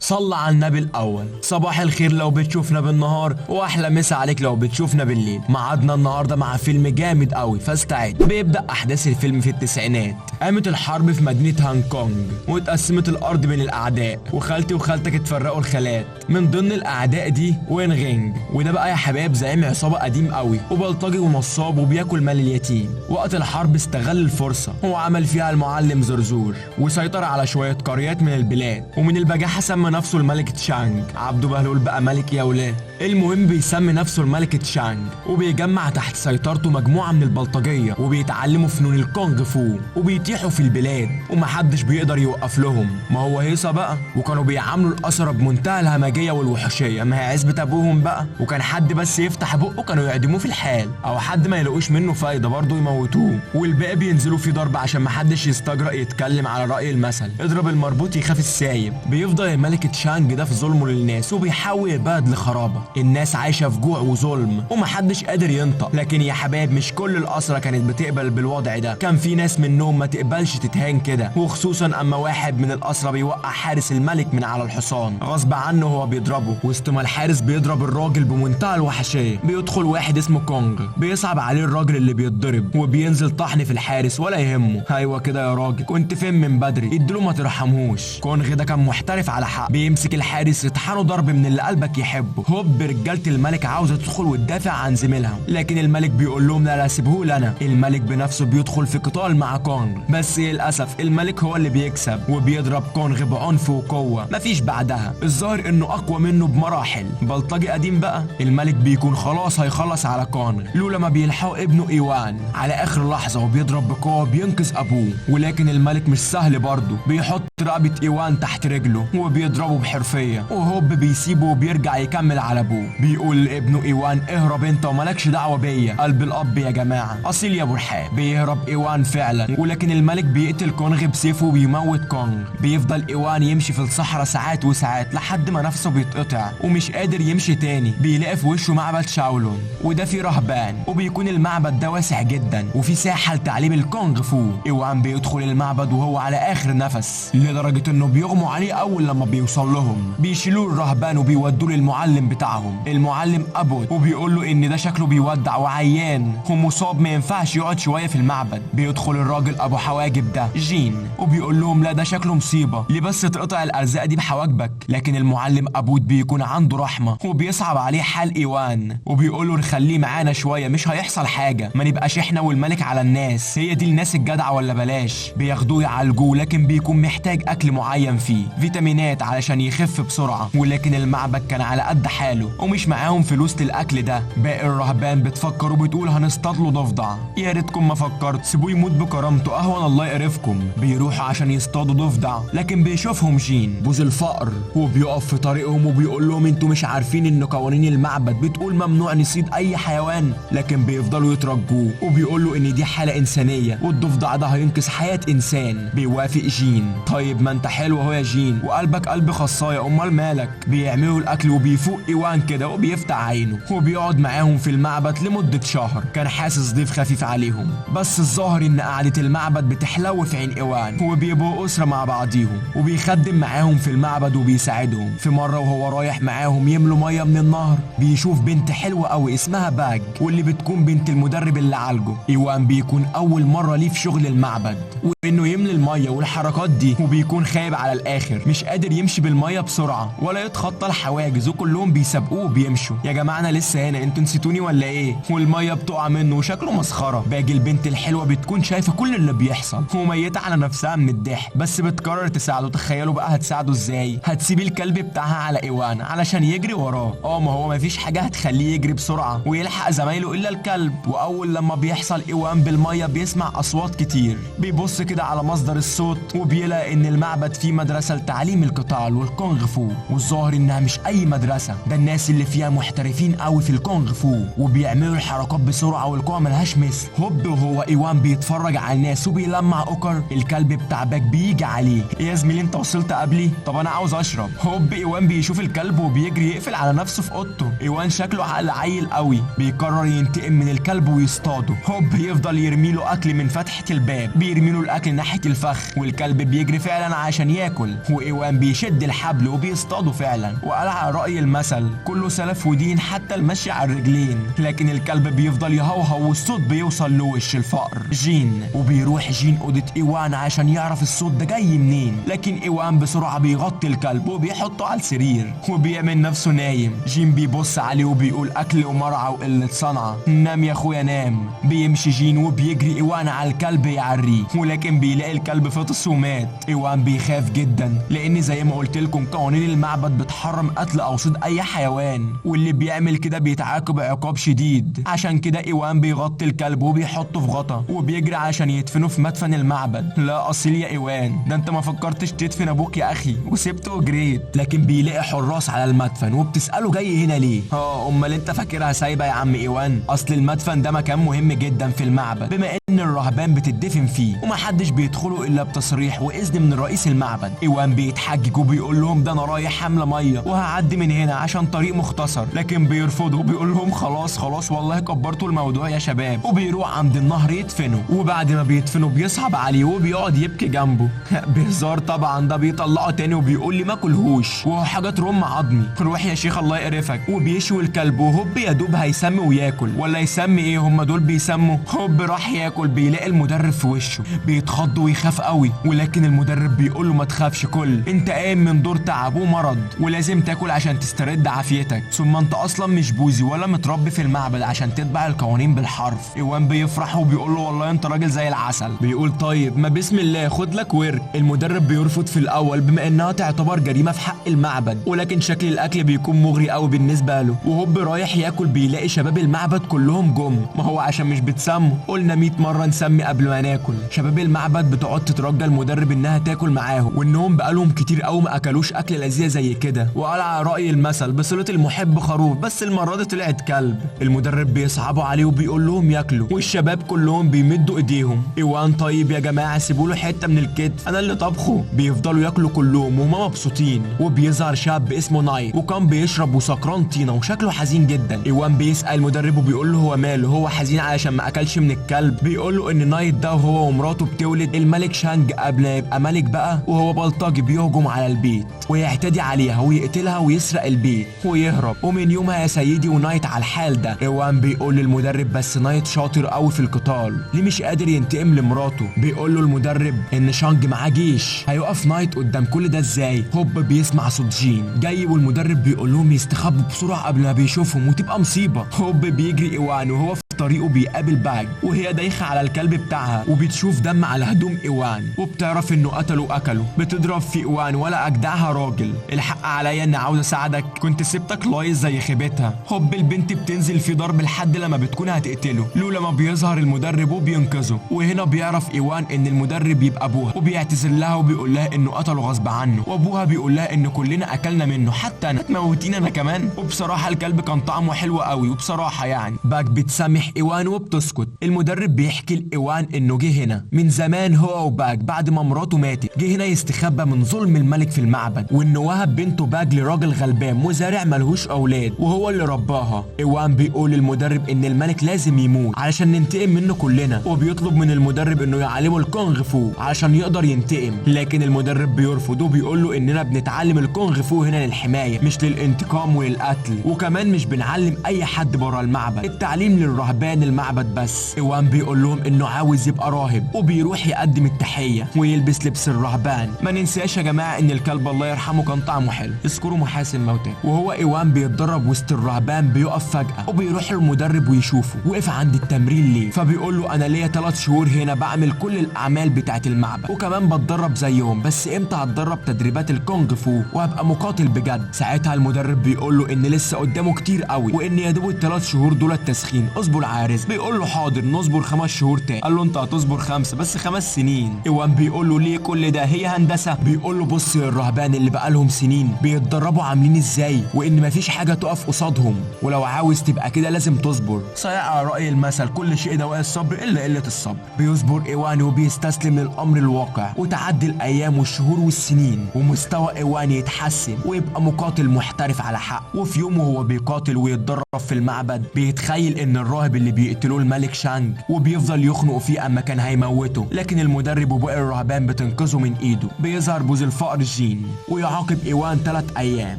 صلى على النبي الاول. صباح الخير لو بتشوفنا بالنهار، واحلى مسا عليك لو بتشوفنا بالليل. ميعادنا النهارده مع فيلم جامد قوي، فاستعد. بيبدا احداث الفيلم في التسعينات. قامت الحرب في مدينة هونج كونج واتقسمت الارض بين الاعداء، وخالتي وخالتك اتفرقوا الخالات. من ضمن الاعداء دي وين غينج، وده بقى يا حبايب زعيم عصابة قديم قوي وبلطجي ونصاب وبياكل مال اليتيم. وقت الحرب استغل الفرصة وعمل فيها المعلم زرزور وسيطر على شوية قريات من البلاد، ومن البجاحة سمى نفسه الملك تشانج. عبده بهلول بقى ملك يا ولاد. المهم بيسمي نفسه الملك تشانج وبيجمع تحت سيطرته مجموعة من البلطجيه وبيتعلموا فنون الكونغ فو وبيتيحوا في البلاد ومحدش بيقدر يوقف لهم. ما هو هيصه بقى. وكانوا بيعاملوا الاسرى بمنتهى الهمجية والوحشيه، ما هي عزبه ابوهم بقى. وكان حد بس يفتح بقه كانوا يعدموه في الحال، او حد ما يلاقوش منه فايده برضه يموتوه، والباقي بينزلوا فيه ضرب عشان محدش يستجرأ يتكلم. على رأي المثل اضرب المربوط يخاف السايب. بيفضل الملك تشانج ده في ظلمه للناس وبيحول البلد لخرابه. الناس عايشه في جوع وظلم ومحدش قادر ينطق. لكن يا حبايب مش كل الاسرى كانت بتقبل بالوضع ده، كان في ناس منهم ما تقبلش تتهان كده، وخصوصا اما واحد من الاسرى بيوقع حارس الملك من على الحصان غصب عنه هو بيضربه. وسط ما الحارس بيضرب الراجل بمنتهى الوحشية بيدخل واحد اسمه كونغ، بيصعب عليه الراجل اللي بيتضرب وبينزل طحن في الحارس ولا يهمه. ايوه كده يا راجل، كنت فين من بدري؟ اديله ما ترحمهوش. كونغ ده كان محترف على حق، بيمسك الحارس يطحنه ضرب من اللي قلبك يحبه. هوب رجاله الملك عاوزه تدخل وتدافع عن زميلها، لكن الملك بيقول لهم لا لا سيبوه لنا. الملك بنفسه بيدخل في قتال مع كونغ، بس للاسف الملك هو اللي بيكسب وبيضرب كونغ بعنف وقوه مفيش بعدها. الظاهر انه اقوى منه بمراحل، بلطجي قديم بقى. الملك بيكون خلاص هيخلص على كونغ لولا ما بيلحقوا ابنه ايوان على اخر لحظة وبيضرب بقوة بينقذ ابوه. ولكن الملك مش سهل برضه، بيحط رقبة ايوان تحت رجله وبيضربه بحرفيه، وهوب بيسيبه وبيرجع يكمل على ابوه. بيقول لابنه ايوان اهرب انت ومالكش دعوه بيا. قلب الاب يا جماعة، اصيل يا ابو رحاب. بيهرب ايوان فعلا، ولكن الملك بيقتل كونغ بسيفه وبيموت كونغ. بيفضل ايوان يمشي في الصحراء ساعات وساعات لحد ما نفسه بيتقطع ومش قادر يمشي تاني. بيلاقي في وشه معبد شاولون وده فيه رهبان، وبيكون المعبد ده واسع جدا وفي ساحة لتعليم الكونغ فو. ايوان بيدخل المعبد وهو على اخر نفس لدرجة انه بيغموا عليه اول لما بيوصل لهم. بيشيلوه الرهبان وبيودوه للمعلم بتاعهم المعلم ابوت، وبيقول له ان ده شكله بيودع وعيان ومصاب ما ينفعش يقعد شوية في المعبد. بيدخل الراجل ابو حواجب ده جين وبيقول لهم لا ده شكله مصيبة، ليه بس تقطع الارزاق دي بحواجبك؟ لكن المعلم ابوت بيكون عنده رحمه وبيصعب عليه حال ايوان وبيقول له نخليه معانا شوية مش هيحصل حاجة، ما نبقاش احنا والملك على الناس، هي دي الناس الجدعه ولا بلاش. بياخدوه يعالجوه، لكن بيكون محتاج اكل معين فيه فيتامينات علشان يخف بسرعة، ولكن المعبد كان على قد حاله ومش معاهم فلوس للاكل ده. باقي الرهبان بتفكر وبتقول هنصطاد له ضفدع، يا ريتكم ما فكرت، سيبوه يموت بكرامته اهون الله يقرفكم. بيروحوا عشان يصطادوا ضفدع، لكن بيشوفهم جين بوز الفقر وبيقف في طريقهم وبيقول لهم انتوا مش عارفين ان قوانين المعبد بتقول ممنوع نصيد اي حيوان؟ لكن بيفضلوا يترجوه وبيقول له ان دي حاله انسانيه والضفدع ده هينقذ حياة انسان. بيوافق جين. طيب ما انت حلو اهو يا جين وقلبك قلب خصايه، امال مالك؟ بيعملوا الاكل وبيفوق ايوان كده وبيفتح عينه وبيقعد معاهم في المعبد لمدة شهر. كان حاسس ضيف خفيف عليهم، بس الظاهر ان قعدة المعبد بتحلو في عين ايوان وبيبقوا اسره مع بعضيهم، وبيخدم معاهم في المعبد وبيساعدهم. في مرة وهو رايح معاهم يملوا مية من النهر بيشوف بنت حلوة قوي اسمها باج، واللي بتكون بنت المدرب اللي عالجه. ايوان بيكون اول مرة ليه في شغل المعبد وانه يملي المية والحركات دي، وبيكون خايب على الاخر مش قادر يمشي بالمية بسرعة ولا يتخطى الحواجز، وكلهم بيسابقوه وبيمشوا. يا جماعة انا لسه هنا، انتوا نسيتوني ولا ايه؟ والمية بتقع منه وشكله مسخرة. باجي البنت الحلوة بتكون شايفه كل اللي بيحصل وميتة على نفسها من الضحك، بس بتقرر تساعده. تخيلوا بقى هتساعده ازاي؟ هتسيب الكلب بتاعها على ايوان علشان يجري وراه. ما هو مفيش حاجة هتخليه يجري بسرعة ويلحق زمايله الا الكلب. واول لما بيحصل ايوان بالمية بيسمع اصوات كتير، بيبص كده على مصدر الصوت وبيلاقي ان المعبد فيه مدرسه لتعليم القتال والكونغ فو، والظاهر انها مش اي مدرسه، ده الناس اللي فيها محترفين قوي في الكونغ فو وبيعملوا الحركات بسرعة والقوه ملهاش مثل. هوب وهو ايوان بيتفرج على الناس وبيلمع اوكر، الكلب بتاع باك بيجي عليه. ايه يا زميلي انت وصلت قبلي؟ طب انا عاوز اشرب. هوب ايوان بيشوف الكلب وبيجري يقفل على نفسه في اوضته. ايوان شكله عقل عيل قوي، بيقرر ينتقم من الكلب ويصطاده. هوب يفضل يرمي له اكل من فتحه الباب، بيرمي له الاكل ناحية الفخ، والكلب بيجري فعلا عشان ياكل، وايوان بيشد وبيمد الحبل وبيصطادوا فعلا. وقال على رأي المثل كله سلف ودين حتى المشي على الرجلين. لكن الكلب بيفضل يهوهو والصوت بيوصل لوش الفقر جين، وبيروح جين أوضة إيوان عشان يعرف الصوت ده جاي منين. لكن إيوان بسرعة بيغطي الكلب وبيحطه على السرير وبيعمل نفسه نايم. جين بيبص عليه وبيقول أكل ومرعى وقلة صنعة، نام يا اخويا نام. بيمشي جين وبيجري إيوان على الكلب يعريه، ولكن بيلاقي الكلب فطس ومات. إيوان بيخاف جدا لأن زي ما قلت لكم قوانين المعبد بتحرم قتل أو صيد أي حيوان، واللي بيعمل كده بيتعاقب عقاب شديد. عشان كده إيوان بيغطي الكلب وبيحطه في غطا وبيجري عشان يدفنه في مدفن المعبد. لا أصيل يا إيوان، ده انت ما فكرتش تدفن ابوك يا اخي وسبته وجريت. لكن بيلاقي حراس على المدفن وبتسأله جاي هنا ليه؟ امال انت فاكرها سايبه يا عم إيوان؟ اصل المدفن ده مكان مهم جدا في المعبد بما ان الرهبان بتدفن فيه ومحدش بيدخله الا بتصريح واذن من رئيس المعبد. إيوان بيتحجج وبيقول لهم ده انا رايح حمله مية وهعدي من هنا عشان طريق مختصر، لكن بيرفضوا وبيقول لهم خلاص خلاص والله كبرتوا الموضوع يا شباب. وبيروح عند النهر يدفنه، وبعد ما بيدفنه بيصعب عليه وبيقعد يبكي جنبه بهزار طبعا. ده بيطلعه تاني وبيقول لي ما كلهوش وهو حاجة ترم عظمي، روح يا شيخ الله يقرفك. وبيشوي الكلب وهوب يا دوب هيسمي وياكل، ولا يسمي ايه هم دول بيسموا. هوب راح ياكل بيلاقي المدرب في وشه، بيتخض ويخاف قوي، ولكن المدرب بيقول له ما تخافش، كل انت قايم من دور تعب ومرض ولازم تاكل عشان تسترد عافيتك، ثم انت اصلا مش بوذي ولا متربي في المعبد عشان تتبع القوانين بالحرف. إيوان بيفرح وبيقول له والله انت راجل زي العسل. بيقول طيب ما بسم الله خد لك ورك. المدرب بيرفض في الاول بما انها تعتبر جريمة في حق المعبد، ولكن شكل الاكل بيكون مغري قوي بالنسبة له. وهوب رايح ياكل بيلاقي شباب المعبد كلهم جم، ما هو عشان مش بتسموا، قلنا 100 مرة نسمي قبل ما ناكل. شباب المعبد بتقعد تترجى المدرب انها تاكل معاهم، وانهم بقالهم كتير قوي ما اكلوش اكل لذيذ زي كده. وقال على راي المثل بصله المحب خروف، بس المرة دي طلعت كلب. المدرب بيصعبوا عليه وبيقول لهم ياكلوا، والشباب كلهم بيمدوا ايديهم. إيوان طيب يا جماعة سيبوا له حتة من الكتف انا اللي طبخه. بيفضلوا ياكلوا كلهم وهما مبسوطين. وبيظهر شاب اسمه نايت وكان بيشرب وسكران طينه وشكله حزين جدا. إيوان بيسأل المدرب وبيقول له هو ماله، هو حزين علشان ما اكلش من الكلب. بيقول له ان نايت ده وهو ومراته بتولد الملك شانج قبل ما يبقى ملك بقى، وهو بلطجي بيهجم على البيت ويعتدي عليها ويقتلها ويسرق البيت ويهرب. ومن يومها يا سيدي ونايت على الحال ده. إيوان بيقول للمدرب بس نايت شاطر قوي في القتال، ليه مش قادر ينتقم لمراته؟ بيقول له المدرب ان شانج معاه جيش، هيقف نايت قدام كل ده ازاي؟ هوب بيسمع صوت جين جاي، والمدرب بيقول لهم يستخبوا بسرعة قبل ما بيشوفهم وتبقى مصيبة. هوب بيجري إيوان وهو في طريقه بيقابل باج وهي دايخه على الكلب بتاعها، وبتشوف دم على هدوم إيوان وبتعرف انه قتله واكله. بتضرب في إيوان ولا اجدعها راجل، الحق عليا اني عاوز اساعدك، كنت سبتك لايص زي خيبتها. هوب البنت بتنزل في ضرب لحد لما بتكون هتقتله، لولا ما بيظهر المدرب وبينقذه. وهنا بيعرف إيوان ان المدرب يبقى ابوها، وبيعتذر لها وبيقول لها انه قتله غصب عنه، وابوها بيقول لها ان كلنا اكلنا منه حتى انا، تموتيني انا كمان. وبصراحة الكلب كان طعمه حلو قوي، وبصراحة يعني باك بتسامح إيوان وبتسكت. المدرب بيحكي لإيوان انه جه هنا من زمان هو وباج بعد ما مراته ماتت، جه هنا يستخبى من ظلم الملك في المعبد، وانه وهب بنته باج لراجل غلبان مزارع ملهوش اولاد وهو اللي رباها. إيوان بيقول للمدرب ان الملك لازم يموت علشان ننتقم منه كلنا، وبيطلب من المدرب انه يعلمه الكونغ فو علشان يقدر ينتقم، لكن المدرب بيرفض وبيقول له اننا بنتعلم الكونغ فو هنا للحماية مش للانتقام وللقتل، وكمان مش بنعلم اي حد بره المعبد، التعليم للرهبان المعبد بس. إيوان بيقول لهم انه عاوز يبقى راهب، وبيروح يقدم التحية ويلبس لبس الرهبان. ما ننساش يا جماعة ان الكلب الله يرحمه كان طعمه حلو، اذكروا محاسن موتاه. وهو إيوان بيتدرب وسط الرهبان بيقف فجأة وبيروح للمدرب ويشوفه وقف عند التمرين ليه، فبيقول له انا ليا 3 شهور هنا بعمل كل الاعمال بتاعه المعبد وكمان بتدرب زيهم، بس امتى هتدرب تدريبات الكونغ فو وهبقى مقاتل بجد؟ ساعتها المدرب بيقول له ان لسه قدامه كتير قوي، وان يا دوب ال3 شهور دول التسخين، اصبر على رزق. بيقول له حاضر نصبر 5 شهور تاني. قال له انت هتصبر 5 بس 5 سنين. إيوان بيقول له ليه كل ده، هي هندسة؟ بيقول له بص للرهبان اللي بقالهم سنين بيتدربوا عاملين ازاي، وان مفيش حاجة تقف قصادهم، ولو عاوز تبقى كده لازم تصبر. صحيح على راي المثل كل شيء دواء الصبر الا قلة الصبر. بيصبر إيوان وبيستسلم للامر الواقع، وتعدي الايام والشهور والسنين ومستوى إيوان يتحسن ويبقى مقاتل محترف على حق. وفي يوم وهو بيقاتل ويتدرب في المعبد بيتخيل ان الراهب الراهب اللي بيقتلوه الملك شانج وبيفضل يخنق فيه اما كان هيموته، لكن المدرب وباقي الرهبان بتنقذه من ايده. بيظهر بوز الفقر جين ويعاقب ايوان 3 ايام.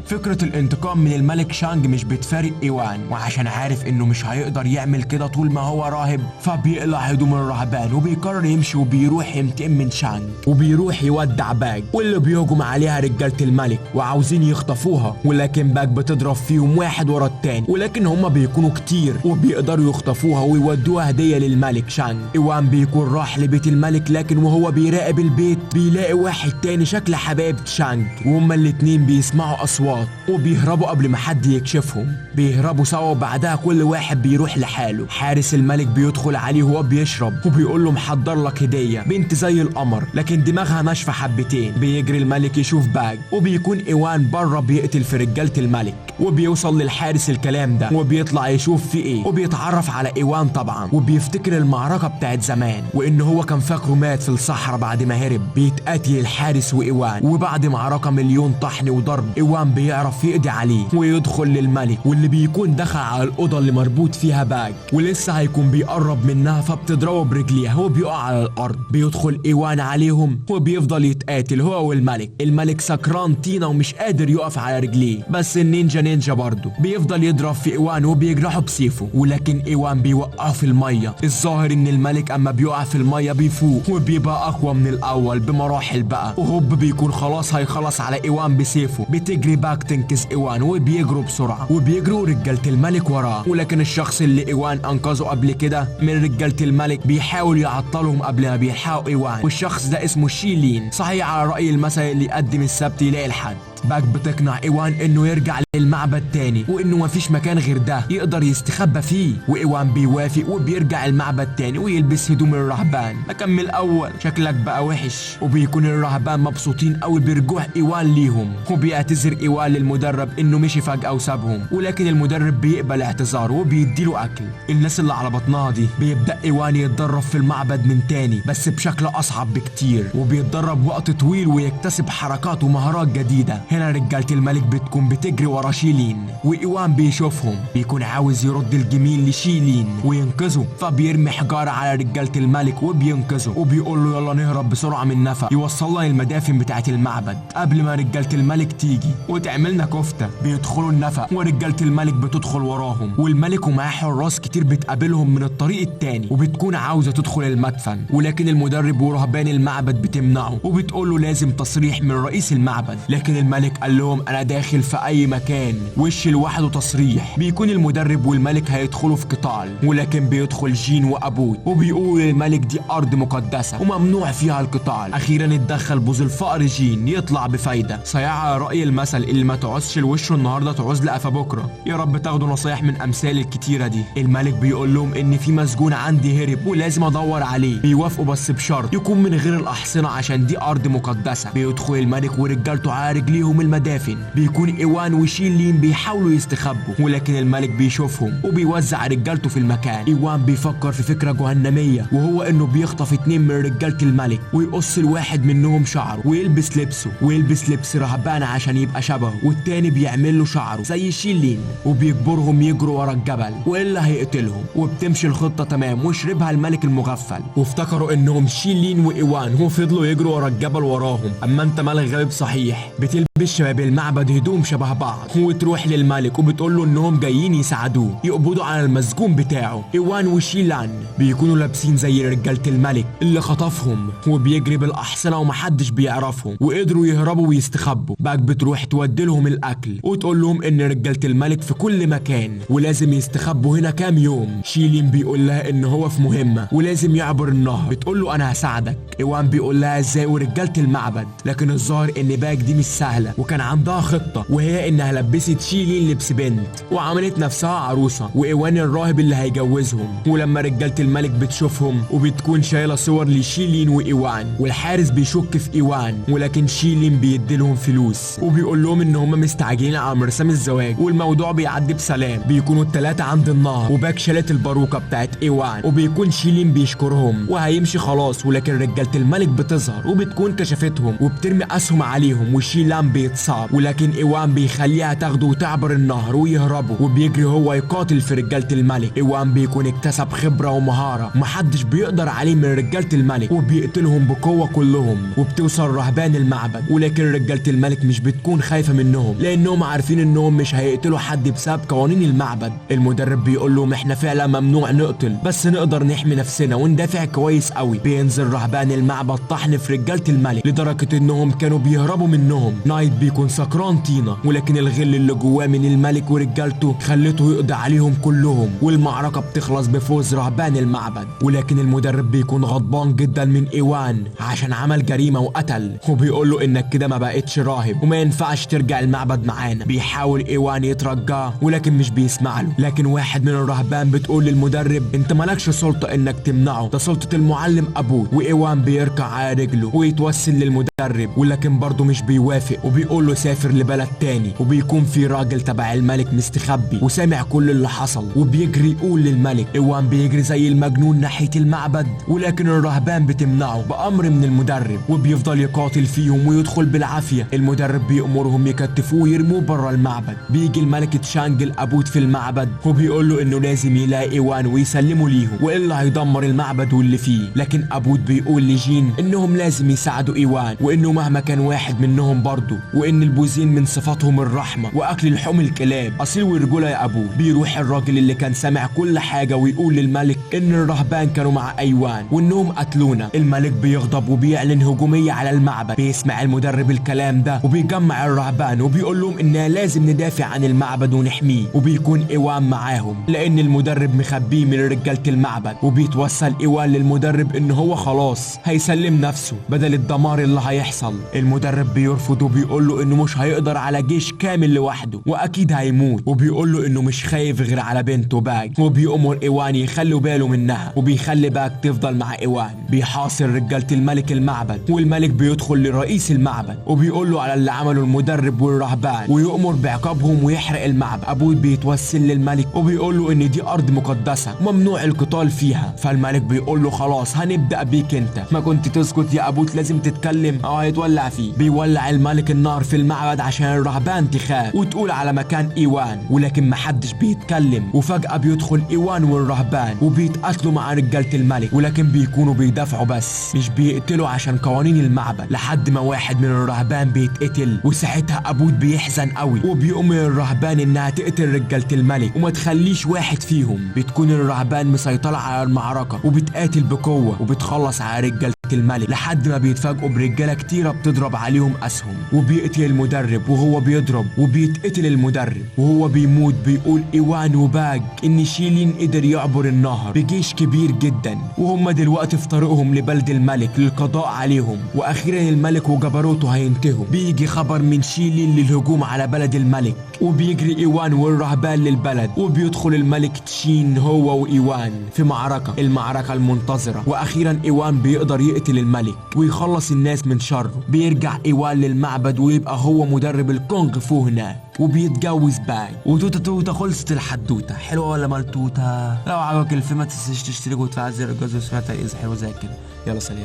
فكرة الانتقام من الملك شانج مش بتفارق ايوان، وعشان عارف انه مش هيقدر يعمل كده طول ما هو راهب فبيقلع هدوم الرهبان وبيقرر يمشي وبيروح ينتقم من شانج، وبيروح يودع باج واللي بيهجم عليها رجالة الملك وعاوزين يخطفوها، ولكن باج بتضرب فيهم واحد ورا التاني، ولكن هما بيكونوا كتير وبيقدروا يخطفوها ويودوها هدية للملك شانج. ايوان بيكون راح لبيت الملك، لكن وهو بيراقب البيت بيلاقي واحد تاني شكل حبايب شانج، وهما الاتنين بيسمعوا اصوات وبيهربوا قبل ما حد يكشفهم. بيهربوا سوا وبعدها كل واحد بيروح لحاله. حارس الملك بيدخل عليه وهو بيشرب وبيقول له محضر لك هدية، بنت زي القمر لكن دماغها ناشفة حبتين. بيجري الملك يشوف باج وبيكون ايوان بره بيقتل في رجالة الملك، وبيوصل للحارس الكلام ده وبيطلع يشوف في ايه، وبيتعرف على ايوان طبعا، وبيفتكر المعركة بتاعت زمان وان هو كان فاكره مات في الصحراء بعد ما هرب. بيتقاتل الحارس وايوان، وبعد معركة مليون طحن وضرب ايوان بيعرف يقضي عليه ويدخل للملك، واللي بيكون دخل على الأوضة اللي مربوط فيها باج ولسه هيكون بيقرب منها فبتضربه برجليها وبيقع على الأرض. بيدخل ايوان عليهم وبيفضل يتقاتل هو والملك. الملك سكران طينة ومش قادر يقف على رجليه، بس النينجا نينجا برضه بيفضل يضرب في ايوان وبيجرحه بسيفه، ولكن ايوان بيوقعه في المية. الظاهر ان الملك اما بيقع في المية بيفوق وبيبقى اقوى من الاول بمراحل بقى، وهوب بيكون خلاص هيخلص على ايوان بسيفه. بتجري باك تنكس ايوان وبيجروا بسرعة وبيجروا رجالة الملك وراه، ولكن الشخص اللي ايوان انقذه قبل كده من رجالة الملك بيحاول يعطلهم قبل ما بيلحقوا ايوان، والشخص ده اسمه شيلين. صحيح على رأي المثل اللي يقدم السبت يلاقي الحد. باك بتقنع ايوان انه يرجع للمعبد تاني وانه مفيش مكان غير ده يقدر يستخبى فيه، وايوان بيوافق وبيرجع المعبد تاني ويلبس هدوم الرهبان. مكمل الاول شكلك بقى وحش. وبيكون الرهبان مبسوطين قوي برجوع ايوان ليهم، وبيعتذر ايوان للمدرب انه مشي فجأة وسابهم، ولكن المدرب بيقبل اعتذاره وبيديله اكل. الناس اللي على بطنها دي. بيبدأ ايوان يتدرب في المعبد من تاني بس بشكل اصعب بكتير، وبيتدرب وقت طويل ويكتسب حركات ومهارات جديدة. هنا رجالة الملك بتكون بتجري ورا شيلين، وإيوان بيشوفهم بيكون عاوز يرد الجميل لشيلين وينقذه، فبيرمي حجارة على رجالة الملك وبينقذه وبيقول له يلا نهرب بسرعة من النفق يوصلنا للمدافن بتاعة المعبد قبل ما رجالة الملك تيجي وتعملنا كفتة. بيدخلوا النفق ورجالة الملك بتدخل وراهم، والملك ومعاه حراس كتير بتقابلهم من الطريق التاني وبتكون عاوزة تدخل المدفن، ولكن المدرب ورهبان المعبد بتمنعه وبتقول له لازم تصريح من رئيس المعبد، لكن الملك قال لهم انا داخل في اي مكان وش لوحده تصريح. بيكون المدرب والملك هيدخلوا في قتال، ولكن بيدخل جين وابوه وبيقول للملك دي ارض مقدسة وممنوع فيها القتال. اخيرا اتدخل بوز الفقر جين يطلع بفايده. صياعه راي المثل اللي ما تعوزش لوشه النهارده تعوز لقفا بكره. يا رب تاخدوا نصايح من امثال الكتيرة دي. الملك بيقول لهم ان في مسجون عندي هرب ولازم ادور عليه. بيوافقوا بس بشرط يكون من غير الاحصنه عشان دي ارض مقدسة. بيدخل الملك ورجالته على رجليهم المدافن. بيكون ايوان وشيلين بيحاولوا يستخبوا، ولكن الملك بيشوفهم وبيوزع رجالته في المكان. ايوان بيفكر في فكرة جهنميه، وهو انه بيخطف 2 من رجاله الملك ويقص الواحد منهم شعره ويلبس لبسه ويلبس لبس رهبان عشان يبقى شبهه، والتاني بيعمل له شعره زي شيلين وبيجبرهم يجروا ورا الجبل والا هيقتلهم. وبتمشي الخطة تمام وشربها الملك المغفل، وافتكروا انهم شيلين وايوان وفضلوا يجروا ورا الجبل وراهم. اما انت مالك غريب صحيح، بتلبس شباب المعبد هدوم شبه بعض وتروح للملك وبتقول له انهم جايين يساعدوه يقبضوا على المسجون بتاعه. ايوان وشيلان بيكونوا لابسين زي رجاله الملك اللي خطفهم وبيجري بالاحصنه ومحدش بيعرفهم، وقدروا يهربوا ويستخبوا. باك بتروح تودي لهم الاكل وتقول لهم ان رجاله الملك في كل مكان ولازم يستخبوا هنا كام يوم. شيلين بيقول لها ان هو في مهمة ولازم يعبر النهر، بتقول له انا هساعدك. ايوان بيقول لها ازاي ورجاله المعبد، لكن الظاهر ان باك دي مش سهلة وكان عندها خطه، وهي انها لبست شيلين لبس بنت وعملت نفسها عروسه، وايوان الراهب اللي هيجوزهم. ولما رجاله الملك بتشوفهم وبتكون شايله صور لشيلين وايوان، والحارس بيشك في ايوان، ولكن شيلين بيديلهم فلوس وبيقول لهم ان هم مستعجلين على مرسام الزواج والموضوع بيعدي بسلام. بيكونوا الثلاثة عند النهر وباك شالت الباروكه بتاعت ايوان، وبيكون شيلين بيشكرهم وهيمشي خلاص، ولكن رجاله الملك بتظهر وبتكون كشفتهم وبترمي اسهم عليهم، وشيلان بيتصاب، ولكن إيوان بيخليها تاخده وتعبر النهر ويهربوا، وبيجري هو يقاتل في رجالة الملك. إيوان بيكون اكتسب خبرة ومهارة محدش بيقدر عليه من رجالة الملك، وبيقتلهم بقوة كلهم. وبتوصل رهبان المعبد، ولكن رجالة الملك مش بتكون خايفة منهم لأنهم عارفين انهم مش هيقتلوا حد بسبب قوانين المعبد. المدرب بيقول لهم احنا فعلا ممنوع نقتل، بس نقدر نحمي نفسنا وندافع كويس قوي. بينزل رهبان المعبد طحن في رجالة الملك لدرجة انهم كانوا بيهربوا منهم. نايت بيكون سكران طينة، ولكن الغل اللي جواه من الملك ورجالته خلته يقضي عليهم كلهم، والمعركة بتخلص بفوز رهبان المعبد. ولكن المدرب بيكون غضبان جدا من إيوان عشان عمل جريمة وقتل، وبيقول له انك كده ما بقتش راهب وما ينفعش ترجع المعبد معانا. بيحاول إيوان يترجاه ولكن مش بيسمع له. لكن واحد من الرهبان بتقول للمدرب انت مالكش سلطة انك تمنعه، ده سلطة المعلم ابوه. وإيوان بيركع على رجله ويتوسل للمدرب، ولكن برضه مش بيوافق وبيقول له سافر لبلد تاني. وبيكون في راجل تبع الملك مستخبي وسامع كل اللي حصل، وبيجري يقول للملك. إيوان بيجري زي المجنون ناحية المعبد، ولكن الرهبان بتمنعه بأمر من المدرب، وبيفضل يقاتل فيهم ويدخل بالعافية. المدرب بيأمرهم يكتفوه ويرموه بره المعبد. بيجي الملك تشانج الأبوت في المعبد وبيقول له انه لازم يلاقي إيوان ويسلمه ليهم والا هيدمر المعبد واللي فيه. لكن أبوت بيقول لجين انهم لازم يساعدوا إيوان، وانه مهما كان واحد منهم برضه، وان البوذيين من صفاتهم الرحمة واكل لحوم الكلاب، اصيل ورجولة يا ابوه. بيروح الراجل اللي كان سامع كل حاجة ويقول للملك ان الرهبان كانوا مع ايوان وانهم قتلونا. الملك بيغضب وبيعلن هجومية على المعبد. بيسمع المدرب الكلام ده وبيجمع الرهبان وبيقول لهم اننا لازم ندافع عن المعبد ونحميه، وبيكون إيوان معاهم لان المدرب مخبيه من رجالة المعبد. وبيتوسل إيوان للمدرب ان هو خلاص هيسلم نفسه بدل الدمار اللي هيحصل. المدرب بيرفض وبيقول له انه مش هيقدر على جيش كامل لوحده واكيد هيموت، وبيقول له انه مش خايف غير على بنته باج، وبيأمر إيوان يخلوا باله منها، وبيخلي باج تفضل مع إيوان. بيحاصر رجالة الملك المعبد، والملك بيدخل لرئيس المعبد وبيقول له على اللي عمله المدرب والرهبان، ويؤمر بعقابهم ويحرق المعبد. أبوه بيتوسل للملك وبيقول له ان دي ارض مقدسة ممنوع القتال فيها. فالملك بيقول له خلاص هنبدأ بيك انت، ما كنت تسكت يا ابوت، لازم تتكلم او هيتولع فيه. بيولع الملك النار في المعبد عشان الرهبان تخاف وتقول على مكان إيوان، ولكن محدش بيتكلم. وفجأة بيدخل إيوان والرهبان وبيتقاتلوا مع رجالة الملك، ولكن بيكونوا بيدافعوا بس مش بيقتلوا عشان قوانين المعبد، لحد ما واحد من الرهبان بيتقتل. وساعتها أبوت بيحزن قوي وبيؤمر الرهبان انها تقتل رجالة الملك وما تخليش واحد فيهم. بتكون الرهبان مسيطرة على المعركة وبتقاتل بقوة وبتخلص على رجالة الملك، لحد ما بيتفاجئوا برجالة كتيرة بتضرب عليهم أسهم. وبيقتل المدرب وهو بيضرب، وبيتقتل المدرب وهو بيموت. بيقول إيوان وباج إن شيلين قدر يعبر النهر بجيش كبير جدا، وهم دلوقتي في طريقهم لبلد الملك للقضاء عليهم، وأخيرا الملك وجبروته هينتهوا. بيجي خبر من شيلين للهجوم على بلد الملك، وبيجري إيوان والرهبان للبلد، وبيدخل الملك تشين هو وإيوان في معركة، المعركة المنتظرة. وأخيرا إيوان بيقدر يقتل الملك ويخلص الناس من شره. بيرجع إيوان للمعبد ويبقى هو مدرب الكونغ فو هناك، وبيتجوز باج. وتوتة توتة خلصت الحدوتة. حلوة ولا ملتوتة؟ لو عجبك الفيلم ما تنساش تشترك وتفعل زر الجرس وتسمع تقييم حلوة زي كده. يلا سلام.